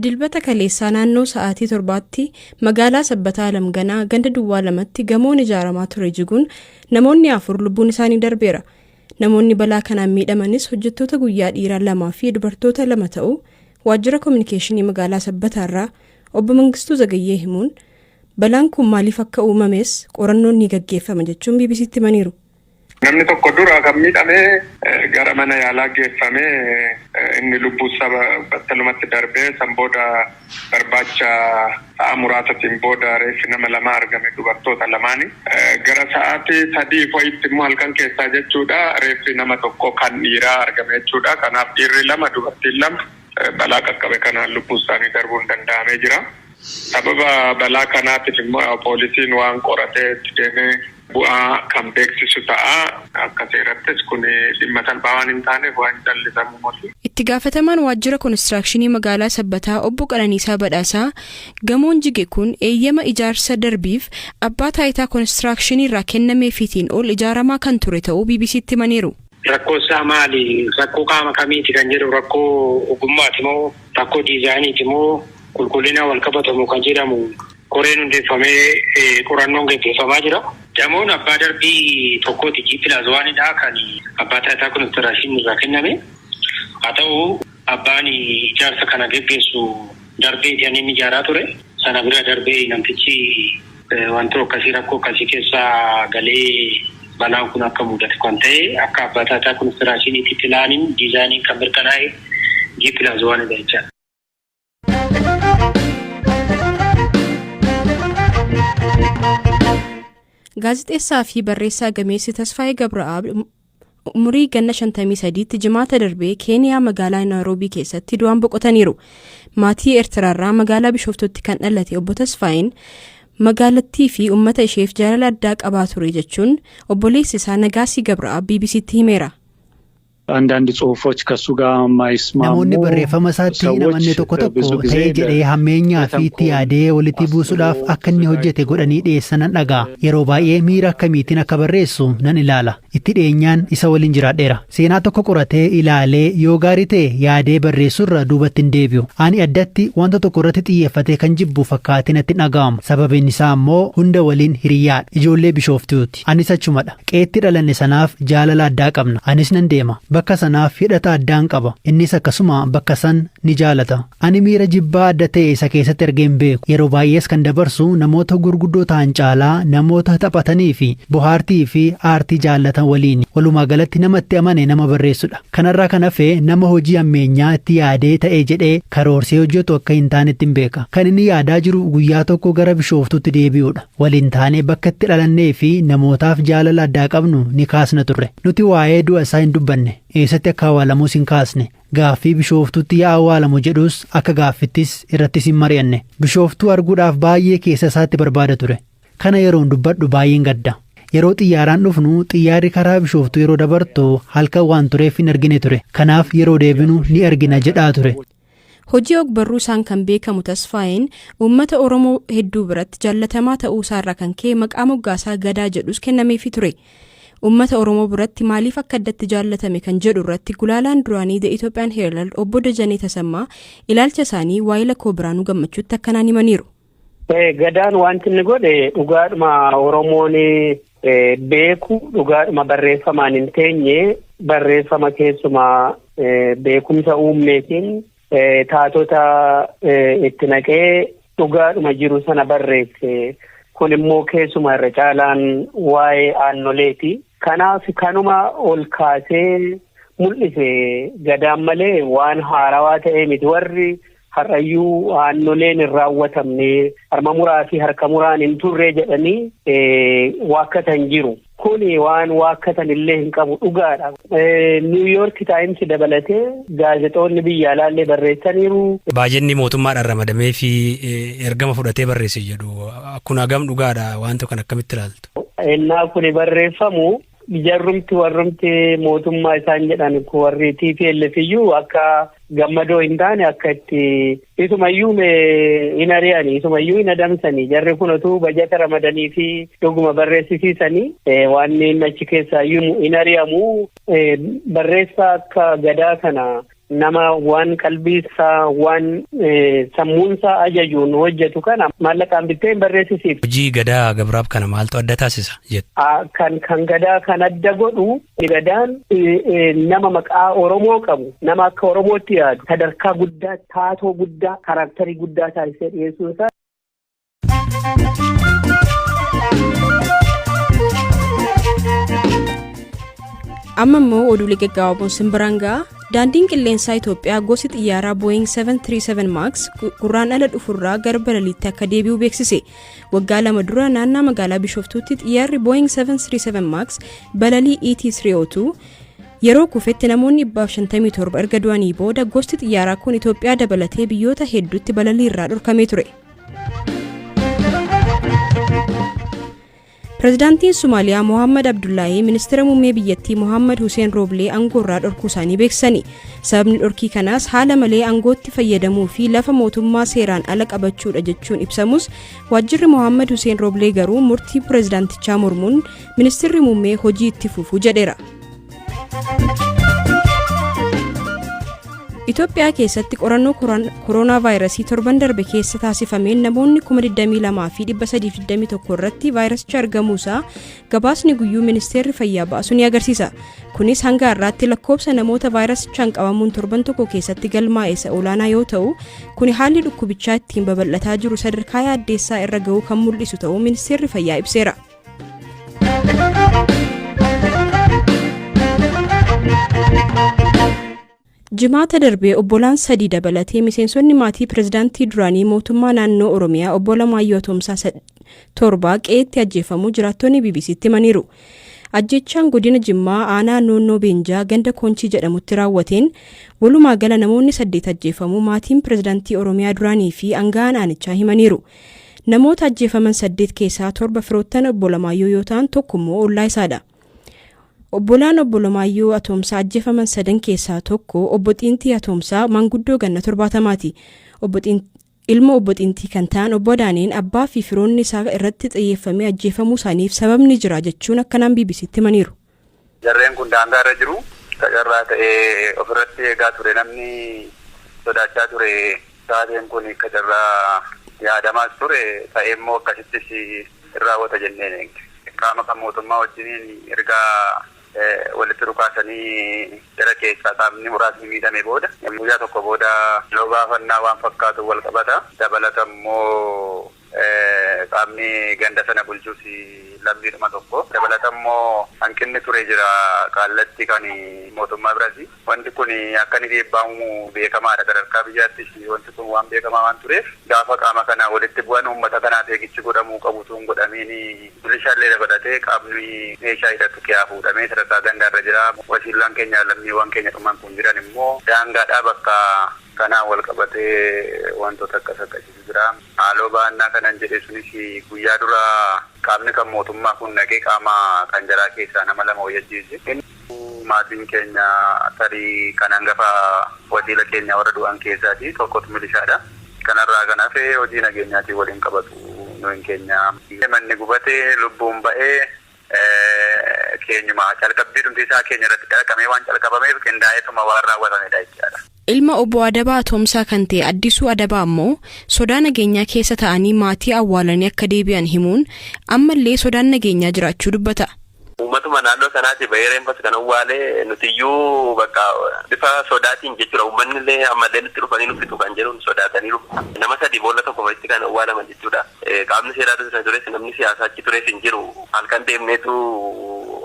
Dilbata kaleessaa naannoo sa'aatii 7tti magaalaa Sabbataa Alamganaa ganda duwwaa 2tti gamoon ijaaramaa ture jiguun namoonni 4 lubbuun isaanii darbeera. Namoonni balaa kanaan miidhamanis hojjettoota guyyaa dhiiraa 2 fi dubartoota 2 ta'uu Waajjira Kominikeeshinii Magaalaa Sabbataarraa Obbo Mangistuu Zagayyee himuun, balaan kun maaliif akka uumames qorannoon ni gaggeeffama jechuun BBCtti himaniiru. Namni tokko dura kan miidhame gara mana yaalaa geeffamee inni lubbuun isaa battalumatti darbee san booda barbaacha sa'a muraasatiin booda reeffi nama lamaa argame dubartoota lamaani. Gara sa'aatii 3 wayiitti immoo halkan keessaa jechuudha reeffi nama tokkoo kan dhiiraa argame jechuudha. Kanaaf dhiirri 2 dubartiin 2 balaa qaqqabe kanaan lubbuun isaanii darbuun danda'amee jira. Sababa balaa kanaatiif immoo poolisiin waan qoratee itti deemee bu'aa kan beeksisu ta'a. Akka seerattis kun dhimma salphaa waan hin taaneef waan callisamu moti. Itti gaafatamaan waajjira konistiraakshinii magaalaa Sabbataa obbo Qananiisaa Badhaasaa gamoon jige kun eeyyama ijaarsa darbiif abbaa taayitaa konistiraakshiiniirraa kennameefiitiin ol ijaaramaa kan ture ta'uu BBCtti himaniiru. Rakkoon isaa maali? Rakkoo qaama kamiiti kan jedhu rakkoo ogummaati moo rakkoo diizaayiniiti moo qulqullinaan wal qabatamu kan jedhamu koreen hundeeffamee qorannoon gaggeeffamaa jira. Gamoon abbaa darbii tokkooti G plus one dha kan abbaa taayitaa konistiraakshinii irraa kenname. Haa ta'u abbaan ijaarsa kana geggeessu darbeeti kan inni ijaaraa ture. Sana bira darbee namtichi wantoo akkasii rakkoo akkasii keessa galee balaan kun akka mudatu kan ta'e akka abbaa taayitaa konistiraakshiiniitti pilaaniin diizaayiniin kan mirkanaa'e G plus one dha jechaadha. Gaazexeessaa fi barreessaa gameessi Tasfaayee Gabra'aab umurii ganna 53tti jimaata darbee Keeniyaa magaalaa Naayiroobii keessatti du'aan boqotaniiru. Maatii Eertiraarraa magaalaa Bishooftuutti kan dhalate obbo Tasfaayeen magaalattii fi uummata isheef jaalala addaa qabaa ture jechuun obboleessi isaa Nagaasii Gabra'aab BBCtti himeera. አንዳንድ ጽሁፎች ከሱ ጋር የማይስማሙ Namoonni barreeffama isaatti hin amanne ሰዎች tokko ብዙ tokko ጊዜ ta'ee jedhee hammeenyaa fi itti yaadee walitti buusuudhaaf akka inni hojjete godhanii dhiyeessan nan dhaga'a. Yeroo baay'ee miira akkamiitiin akka barreessu nan ilaala. Itti dhiyeenyaan isa waliin jiraadheera. Seenaa tokko qoratee ilaalee yoo gaarii ta'e yaadee barreessurra duubatti hin deebi'u. Ani addatti wanta tokko irratti xiyyeeffatee kan jibbu fakkaatee natti hin dhaga'amu. Sababiin isaa immoo hunda waliin hiriyyaadha. Ijoollee Bishooftuuti. Anis achumadha. Qe'eetti dhalanne sanaaf jaalala addaa qabna. Anis nan deema. Bakka sanaaf hidhata addaan qaba. Innis akkasuma bakka san ni jaalata. Ani miira jibbaa adda ta'e isa keessatti argee hin beeku. Yeroo baay'ees kan dabarsu namoota gurguddoo ta'an caalaa namoota taphatanii fi bohaartii fi aartii jaallatan waliin. Walumaa galatti nama itti amane nama barreessudha. Kanarraa kan hafe nama hojii ammeenyaa itti yaadee ta'e jedhee karoorsee hojjetu akka hin taanetti hin beeka. Kan inni yaadaa jiru guyyaa tokko gara Bishooftuutti deebi'uudha. Waliin taanee bakka itti dhalannee fi namootaaf jaalala addaa qabnu ni kaasna turre. Nuti waa'ee du'a isaa hin dubbanne. Eessatti akka awwaalamus hin kaasne. Gaaffii Bishooftuutti yaa awwaalamu jedhus akka gaaffittis irrattis hin mari'anne. Bishooftuu arguudhaaf baay'ee keessa isaatti barbaada ture. Kana yeroon dubbadhu baay'een gadda. Yeroo xiyyaaraan dhufnu xiyyaarri karaa Bishooftuu yeroo dabartu halkan waan tureef hin argine ture. Kanaaf yeroo deebinu ni argina jedhaa ture. Hojii ogbarruu isaan kan beekamu Tasfaayeen uummata Oromoo hedduu biratti jaallatamaa ta'uu isaarraa kan ka'e maqaa moggaasaa Gadaa jedhus kennameefii ture. Uummata Oromoo biratti maaliif akka addatti jaallatame kan jedhu irratti gulaalaan duraanii The Ethiopian Herald obbo Dajanee Tasammaa ilaalcha isaanii waayila koo Biraanuu Gammachuutti akkanaan himaniiru. Gadaan wanti inni godhe dhugaadhuma Oromoon beeku dhugaadhuma barreeffamaan hin teenye barreeffama keessumaa beekumsa uummeetiin taatota itti naqee dhugaadhuma jiru sana barreesse. Kun immoo keessumaa irra caalaan waa'ee aannoleeti. Kanaaf kanuma ol kaasee mul'ise Gadaan malee waan haarawaa ta'ee miti. Warri har'ayyuu aannoleen hin raawwatamne harma muraa fi harka muraan hin turre jedhanii waakkatan jiru. Kuni waan waakkatan illee hin qabu dhugaadha. New York Times dabalatee gaazexoonni biyya alaallee barreessaniiru. Baajenni mootummaadhaan ramadamee fi ergama fudhatee barreesse jedhu kun hagam dhugaadha wanta kan akkamitti ilaaltu? Ennaa kuni barreeffamu jarrumti warrumti mootummaa isaan jedhan warri TPLF iyyuu akka gammadoo hin taane akka itti isumayyuu hin ari'anii isumayyuu hin adamsanii jarri kun otuu bajata ramadanii fi dhuguma barreessisiisanii waan inni achi keessaa iyyuu hin ari'amu barreessaa akka Gadaa kana Nama waan qalbiisaa waan sammuunsaa ajajuun hojjetu kana maallaqaan bittee hin barreessisiif. Hojii Gadaa Gabraab kana maaltu adda taasisa jettu? Kan Gadaa kan adda godhu, Gadaan nama maqaa Oromoo qabu, nama akka Oromootti yaadu, sadarkaa guddaa, taatoo guddaa, character guddaa taasisee dhiyeessuun isaa. Amma immoo oduulee gaggabaaboon simbiraan ga'a. Daandiin qilleensaa Itoophiyaa gosi xiyyaaraa Boeing 737 Max Gurraandhala dhufurraa gara balaliitti akka deebi'u beeksise. Waggaa 2 dura naannaa magaalaa Bishooftuutti xiyyaarri Boeing 737 Max balalii ET302 yeroo kufetti namoonni 157 erga du'anii booda gosti xiyyaaraa kun Itoophiyaa dabalatee biyyoota hedduutti balalii irraa dhorkamee ture. Pirezidaantiin Somaaliyaa Mohammad Abdullaahii ministeera muummee biyyattii Mohammad Hussein Rooblee aangoo irraa dhorkuu isaanii beeksisani. Sababni dhorkii kanaas haala malee aangootti fayyadamuu fi lafa mootummaa seeraan ala qabachuudha jechuun ibsamus, waajjirri Mohammad Hussein Rooblee garuu murtii pirezidaantichaa mormuun ministeerri muummee hojii itti fufu jedheera. Itoophiyaa keessatti qorannoo koronaa vaayirasii torban darbe keessa taasifameen namoonni 22,321 irratti vaayirasicha argamuusaa gabaasni guyyuu ministeerri fayyaa baasu ni agarsiisa. Kunis hanga har'aatti lakkoofsa namoota vaayirasichaan qabamuun torban tokko keessatti galmaa'e isa olaanaa yoo ta'u, kuni haalli dhukkubichaa ittiin babal'ataa jiru sadarkaa yaaddeessaa irra ga'uu kan mul'isu ta'uu ministeerri fayyaa ibseera. Jimaata darbee obbolaan sadii dabalatee miseensonni maatii pirezidaantii duraanii mootummaa naannoo Oromiyaa obbo Alamaayyoo Atoomsaa 7 qe'eetti ajjeefamuu jiraattonni BBCtti himaniiru. Ajjechaan godina Jimmaa aanaa Noonnoo Beenjaa ganda Koonchii jedhamutti raawwateen walumaa gala namoonni 8 ajjeefamuu maatiin pirezidaantii Oromiyaa duraanii fi aanga'aan aanichaa himaniiru. Namoota ajjeefaman 8 keessaa 7 firoottan obbo Alamaayyoo yoo ta'an, tokko immoo ollaa isaadha. Obbolaan obbo Alamaayyoo Atoomsaa ajjeefaman sadan keessaa tokko obbo Xiintii Atoomsaa maanguddoo ganna 70ti. Ilma obbo Xiintii kan ta'an obbo Adaaneen abbaa fi firoonni isaa irratti xiyyeeffamee ajjeefamuu isaaniif sababni jira jechuun akkanaan BBCtti himaniiru. Jarreen kun daangaa irra jiru. Qacarraa ta'ee ofirratti eegaa ture, namni sodaachaa ture. Taateen kun qacarraa yaadamaas ture, ta'ee immoo akkasittis hin raawwata jenneen eegne. Qaama kan mootummaa wajjiniin ergaa walitti dhukaasanii jara keessaa qaamni muraasni miidhame booda, guyyaa tokko booda yeroo gaafannaa waan fakkaatu wal qabata. Dabalata immoo qaamni ganda sana bulchus lammiidhuma tokko. Dabalata immoo hanqinni ture jira kaallatti kan mootummaa biras. Wanti kun akka inni dhiibbaa uumu beekamaadha. Sadarkaa biyyaattis wanti kun waan beekamaa waan tureef, gaafa qaama kana walitti bu'an uummata kanaaf eegichi godhamuu qabu utuu hin godhamiin milishaallee dabalatee qaamni meeshaa hidhatu kiyaa fuudhamee sadarkaa gandaarra jira. Wasiillaan keenya, lammiiwwan keenya dhuman kun jiran immoo daangaadhaa, bakka kanaan wal qabatee wantoota akkas akkasiitu jira. Haaloo ba'annaa kanan jedhe sunis guyyaa dura qaamni kan mootummaa kun dhaqee qaama kan jaraa keessaa nama lama wayyachiise. Maatiin keenya tarii kan hangafa wasiila keenya warra du'an keessaati tokkotu milishaadha. Kanarraa kan hafe hojii nageenyaatiin waliin qabatu nuyin keenya. Manni gubate, lubbuun ba'ee keenyuma, calqabbii dhumti isaa keenya irratti calqamee waan calqabameef qindaa'eetuma waan raawwatamedha jechaadha. Ilma obbo Adabaa Atoomsaa kan ta'e Addisuu Adabaa immoo sodaa nageenyaa keessa ta'anii maatii awwaalanii akka deebi'an himuun ammallee sodaan nageenyaa jiraachuu dubbata. Uummatuma naannoo sanaati bahee reenfas kan awwaale, nutiyyuu bakka bifa sodaatiin jechuudha. Uummanni illee ammallee nutti dhufanii nu fixu kan jedhuun sodaataniiru. Nama sadi boolla tokko keessatti kan awwaalaman jechuudha. Qaamni seeraa dursanii tures, namni siyaasaa achi tures hin jiru. Halkan deemneetu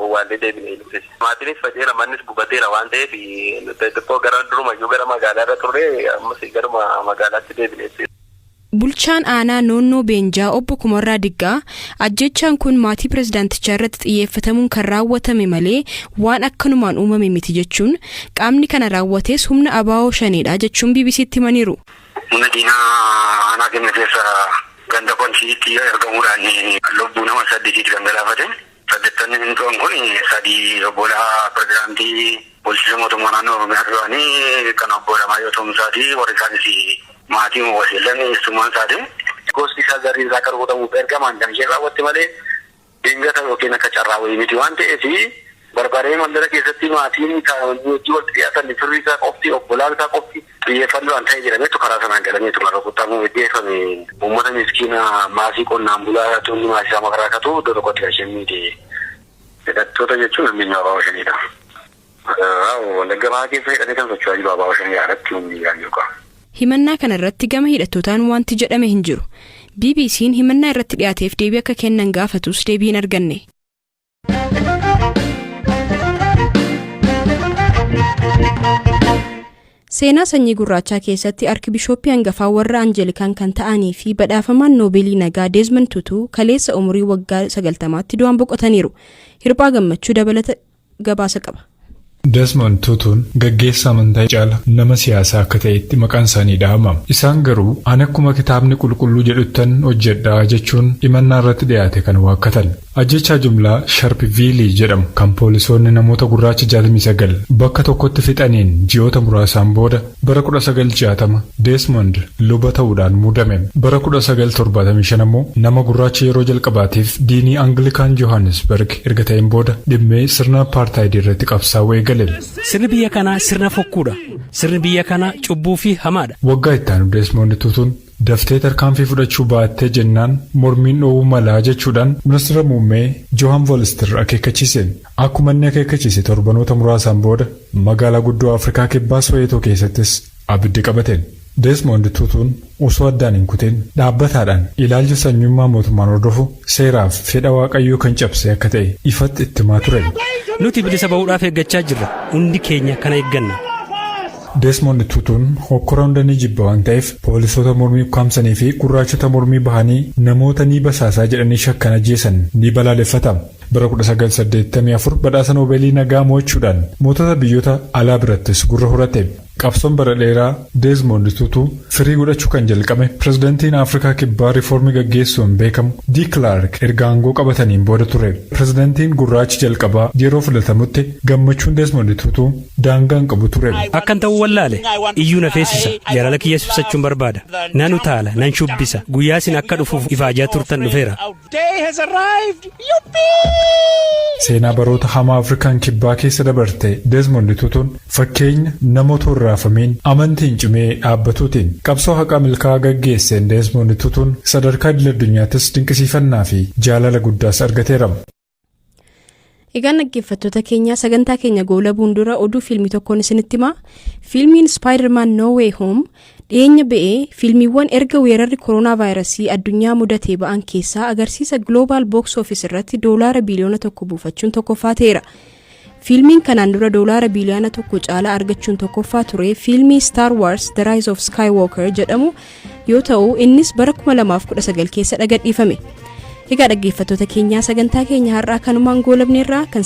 owwaallee deebine nutis. Maatiinis faca'eera, mannis gubateera waan ta'eef nuti xiqqoo gara durumayyuu gara magaalaa irra turre, ammas garuma magaalaatti deebine. Bulchaan aanaa Noonnoo Beenjaa obbo Kumarraa Diggaa ajjechaan kun maatii pirezidaantichaa irratti xiyyeeffatamuun kan raawwatame malee waan akkanumaan uumame miti jechuun, qaamni kana raawwates humna ABO Shaneedha jechuun BBCtti himaniiru. Humna diinaa aanaa keenya keessa ganda Konsiitti argamuudhaan lubbuu nama saddeetiiti kan galaafate. Saddeettanni inni du'an kun sadii obbolaa pirezidaantii bulchiinsa mootummaa naannoo Oromiyaa duraanii kan obbo Alamaayyoo Atoomsaati. Warri isaanis maatii wasiilan eessummaan isaati. Gosti isaa garriin isaa akka rukutamuuf ergamaan kan isheen raawwatte malee dingata yookiin akka carraa wayii miti waan ta'eef, Barbaree mandara keessatti maatiin hojii walitti dhiyaatan, firri isaa qofti, obbolaan isaa qofti xiyyeeffannoodhaan ta'e jedhameetu karaa sanaan galameetu kan rukutamuu gaggeeffame. Uummata miskiina maasii qonnaan bulaa tunni maasii isaa makaraa iddoo tokkotti kan isheen miite. Hidhattoota jechuun humni ABO Shaneedha. Wallagga Bahaa keessa hidhatee kan socho'aa jiru ABO Shanee irratti humni jiru qaba. Himannaa kana irratti gama hidhattootaan wanti jedhame hin jiru. BBC'n himannaa irratti dhiyaateef deebii akka kennan gaafatus deebii hin arganne. Seenaa sanyii gurraachaa keessatti arkibishooppii hangafaa warra Anjelikaan kan ta'anii fi badhaafamaan Noobeelii nagaa Deezmond Tutuu kaleessa umurii waggaa 90tti du'an boqotaniiru. Hirphaa Gammachuu dabalata gabaasa qaba. Desmond Tutuun gaggeessaa amantaa caala nama siyaasaa akka ta'etti maqaan isaanii dhahama. Isaan garuu "Ani akkuma Kitaabni Qulqulluu jedhuttan hojjedhaa" jechuun himannaa irratti dhiyaate kan waakkatan. Ajjechaa jumlaa Sharpviilii jedhamu kan poolisoonni namoota gurraacha 69 bakka tokkotti fixaniin ji'oota muraasaan booda bara 1960 Desmond luba ta'uudhaan muudame. Bara 1975 ammoo nama gurraacha yeroo jalqabaatiif diinii Anglikaan Johannesburg erga ta'een booda dhimmee sirna apartaayidii irratti qabsaa'uu eegale. Sirni biyya kanaa sirna fokkuudha. Sirni biyya kanaa cubbuu fi hamaadha. Waggaa itti aanu Desmond Tutuun daftee tarkaanfii fudhachuu baattee jennaan mormiin dhoowuu malaa jechuudhaan ministeera muummee Johan Vorster akeekkachiise. Akkuma inni akeekkachiise torbanoota muraasaan booda magaalaa guddoo Afrikaa Kibbaa Soweetoo keessattis abiddi qabate. Desmond Tutuun osoo addaan hin kutin dhaabbataadhaan ilaalcha sanyummaa mootummaan hordofu seeraaf fedha Waaqayyoo kan cabse akka ta'e ifatti itti himaa ture. Nuti bilisa ba'uudhaaf eeggachaa jirra. Hundi keenya kana eegganna. Desmond Tutuun hokkora hunda ni jibba waan ta'eef poolisoota mormii ukkaamsanii fi gurraachota mormii bahanii namoota ni basaasaa jedhanii shakkan ajjeesan ni balaaleffata. Bara 1984 badhaasa Noobeelii nagaa mo'achuudhaan mootota biyyoota alaa birattis gurra horate. Qabsoon bara dheeraa Desmond Tutu firii godhachuu kan jalqabe pirezidantiin Afrikaa Kibbaa riiformii gaggeessuun beekamu D. Clark erga aangoo qabataniin booda ture. Pirezidantiin gurraachi jalqabaa yeroo filatamutti gammachuun Desmond Tutu daangaa hin qabu ture. Akkan ta'uu wallaale iyyuu na feesisa. Jaalala kiyya ibsachuun barbaada. Nan utaala, nan shubbisa. Guyyaa isin akka dhufuuf ifaajaa turtan dhufeera. Seenaa baroota hamaa Afrikaan Kibbaa keessa dabarte Desmond Tutuun fakkeenya namoota hin raafamiin amantiin cimee dhaabbatuutiin qabsoo haqaa milkaa'aa gaggeesseen Desmond Tutuun sadarkaa idil addunyaattis dinqisiifannaa fi jaalala guddaas argateera. Egaan dhaggeeffattoota keenya, sagantaa keenya goolabuun dura oduu fiilmii tokkoon isinitti himaa. Fiilmiin Spider-Man No Way Home dhiyeenya ba'ee fiilmiiwwan erga weerarri koronaa vaayirasii addunyaa mudatee ba'an keessaa agarsiisa Global Box Office irratti doolaara biiliyoona 1 buufachuun tokkoffaa ta'eera. Fiilmiin kanaan dura doolaara biiliyoona 1 caalaa argachuun tokkoffaa ture fiilmii Star Wars: The Rise of Skywalker jedhamu yoo ta'u, innis bara 2019 keessa gadhiifame. Egaa dhaggeeffattoota keenyaa, sagantaa keenya har'aa kanumaan goolabneerraa kan